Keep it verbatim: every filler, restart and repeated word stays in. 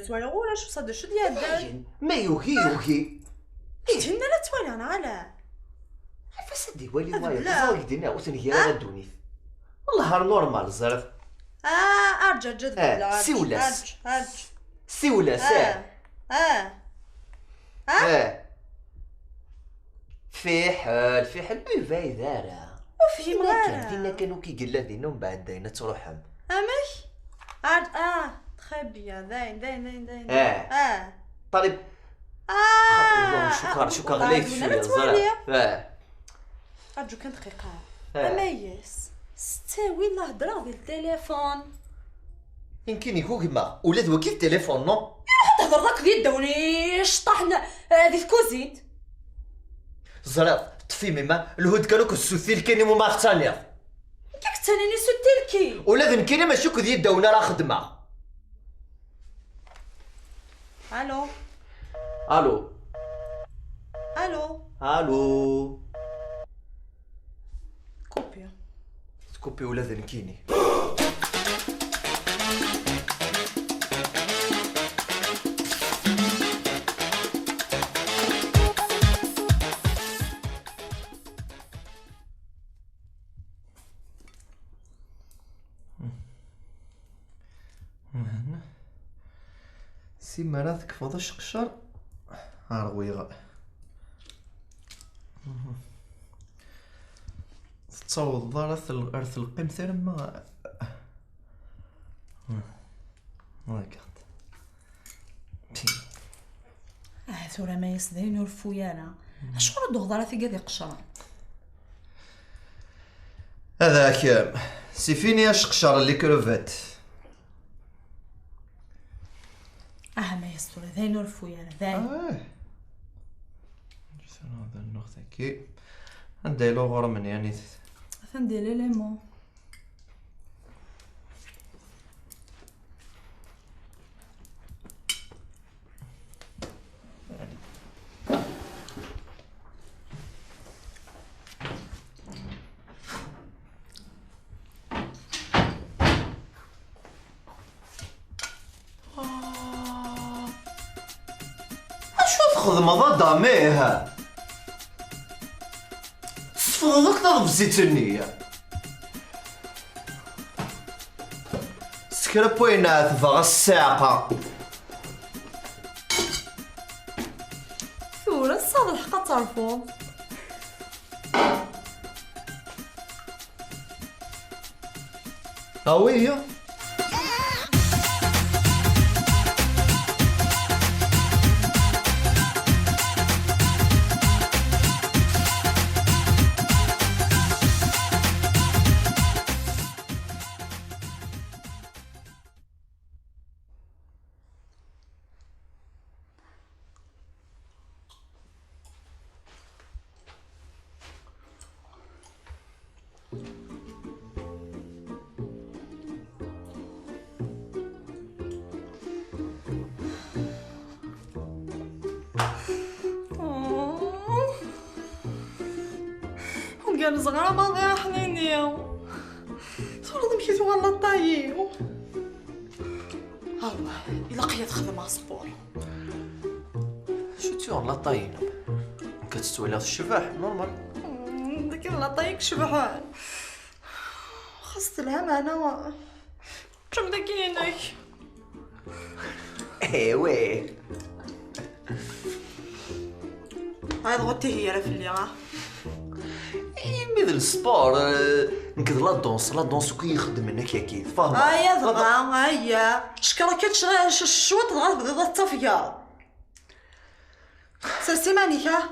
Twalaḍ ulac, usa d acu d-yaddan. Ma yugi, yugi. Ur ttwaliɣ ara, neɣ ala? Ɣef as ad d-iwali wayeḍ, ẓer deg dinna ur tengir ara ddunit. Wellah ar normal, ẓriɣ. Ah, arǧ, arǧ, ad Eh, bdleɣ, arǧ, siwel-as. Arǧ, arǧ. Siwel-as, eh. Ah, ah. Eh. Fiḥel, fiḥel, ur yebɛid ara. Ur fhimeɣ ara. Dinna kan, dinna kan ur k-yella dinna, umbeɛd dayen ad truḥem. Amek? Arǧ, ah, très bien, dayen, dayen, dayen, dayen. Eh. Ah. Ṭalib. Ah, Cukkeɣ, ah, cukkeɣ la yettwali. Eh. Arǧu kan dqiqa. Eh. Amayes, s ttawil la heddreɣ di ltelefon. Inkini ku gma, ula d waki d téléphone, non? Iruḥ ad tehḍreḍ akked yiddawen iceṭṭaḥen, eh, di tkuzint. Ẓriɣ, ṭṭef imi-m, lhu-d kan akked suttilki-nni mu ma tettaniḍ. Nekk ad k-ttanin isuttilki. Ula d nekkini mačči akked yiddawen ara xeddmeɣ. Allô? Allô? Allô? Allô? Coupé. Tcoupé ula d nekkini. Simmal ara tekfeḍ aceqcer, rwiɣ. Tettawḍeḍ ara tel-, ar telqimt arma. Regarde. Ah, tura ma yas d ayen ur ffu ara. Acuɣer ur d-uɣeḍ ara tigad iqecren? Ad akem. C'est fini aceqcer n les crevettes. Ah, ma yas tura d ayen ur ffu ara, d ayen. Ah. Ǧisan ad nnuɣ taki. Anda yella uɣrum-nni, anit? Atan di l'élément. Ah. Acu txedmeḍ a Dami? Tesfeḍeḍ akk taḍebsit-nni. S kra n wayen ɛetbeɣ a ssiɛqa. Tura tesɛiḍ lḥeqq ad terfuḍ. Awi-yi. Ur gerrzeɣ ara maḍi a Ḥnini. Tura d amek i tuɣal laṭay-iw? Allah, ilaq-iyi ad xedmeɣ sport. Acu tt-yuɣen laṭay-inem? Nekk ad tt-ttwaliɣ tecbeḥ, normal. Mm, dagi d laṭay i icebḥen. Xas telha meɛna. Ččem dagi-inek. Eh, ouais. Ay, dɣa ur ttihi ara fell-i, ah. Imi d lsport, eh, nekk d la danse, la danse akk i ixeddmen akka-agi, tfehmeḍ? Aya dɣa, aya. Ckeṛ akka tc-, c-, cwiṭ dɣa tebdiḍ ad tafgeḍ. Sers iman-ik, ah.